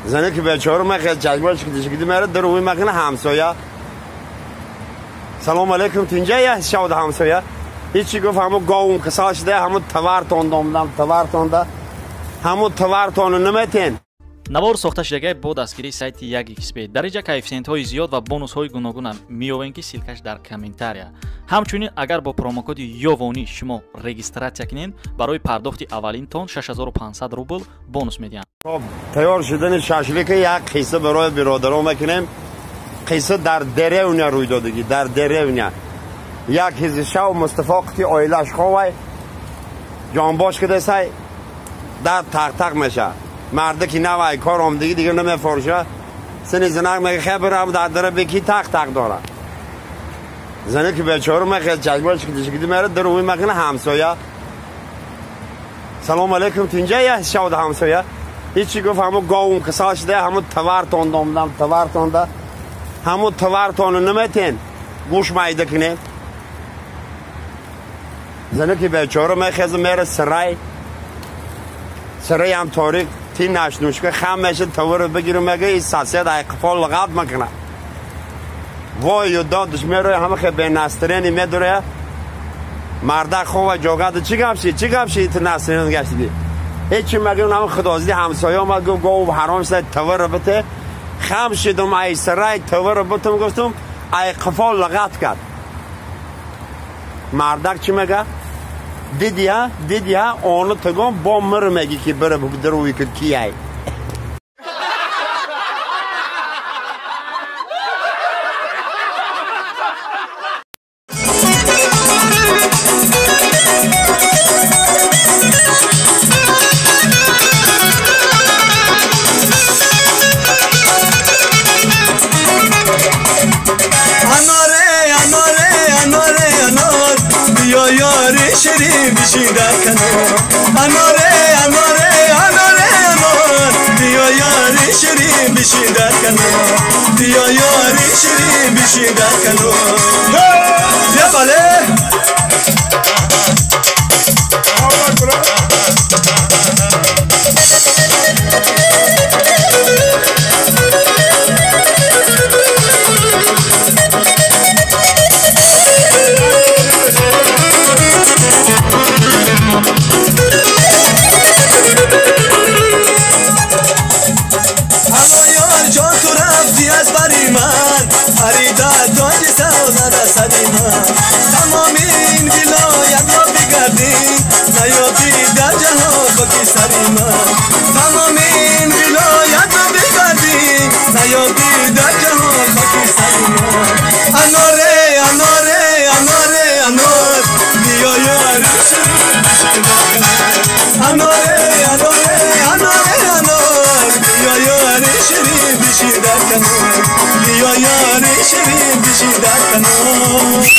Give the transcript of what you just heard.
زنه که بیچاره من خیلی چشماش کشیده میره در روی مکن همسایه. سلام علیکم تینجا یا شود همسایه. هیچی گفت همو گاوم کسال شده همو تورتون دومدم تورتون ده همو تورتون نمیتین. Навор сохта шудагай бо дастгирии сайти 1xb. Дар инҷа коэффисиентҳои зиёд ва бонусҳои гуногунам меёбем, ки ссылкаш дар комментария. Ҳамчунин агар бо промокоди Ёвонӣ шумо регистратсия кунед, барои пардохти аввалинтон 6500 рубл бонус медиҳанд. Хоб, тайёр шудани шашлика як қисса барои биродарон мекунем. Қисса дар деревня рӯй додагӣ, дар деревня. Як ҳизби шав Мустафо қити оилаш ховай ҷонбош кидасай дар тақ-тақ меша. Марде ки навай кор омдагӣ дига намефорша. Сини занак мега хебарам дар дара беки тақ-тақ дора. Зане ки бечора ман хеле чашмаш кишида мере дар рӯи макна ҳамсоя. Салом алейкум тинҷа я шавд ҳамсоя. Ҳичи гуфт ҳаму говум касал шуда ҳаму товартон домдам товартон да ҳаму товартон наметен гӯш майда кунем. Зане ки бечора ман хез мере сарай сарай ҳам торик ти нашнушка хам меша товар бигирам мега и сосед ай қифол лағат мекунад. Вой додаш мероя ҳама хе бенастрени медуре. Мардак хова ҷогада чӣ гап шид чӣ гап шид ти настрени гаштиди. Ҳечи мегӯм ҳама худозди ҳамсоя омад гуфт гов ҳаром шуда товар бите. Хам шидум ай сарай товар битум гуфтум ай қифол лағат кард. Мардак чӣ мега? Дидия дидия ону тагон бо мир меги ки бира даруи ки кияй. شیرین بشی در کنار اناره اناره اناره انار بیا یاری شیرین بشی در کنار بیا یاری شیرین بشی در کنار بیا بله تمام این ولایت را بگردی نیابی در جهان خاکی سری من تمام این ولایت را بگردی نیابی در جهان خاکی سری من اناره اناره اناره انار بیا یاری شیرین اناره اناره اناره انار بیا یاری شیرین بشی در کنار بیا یاری شیرین بشی در کنار.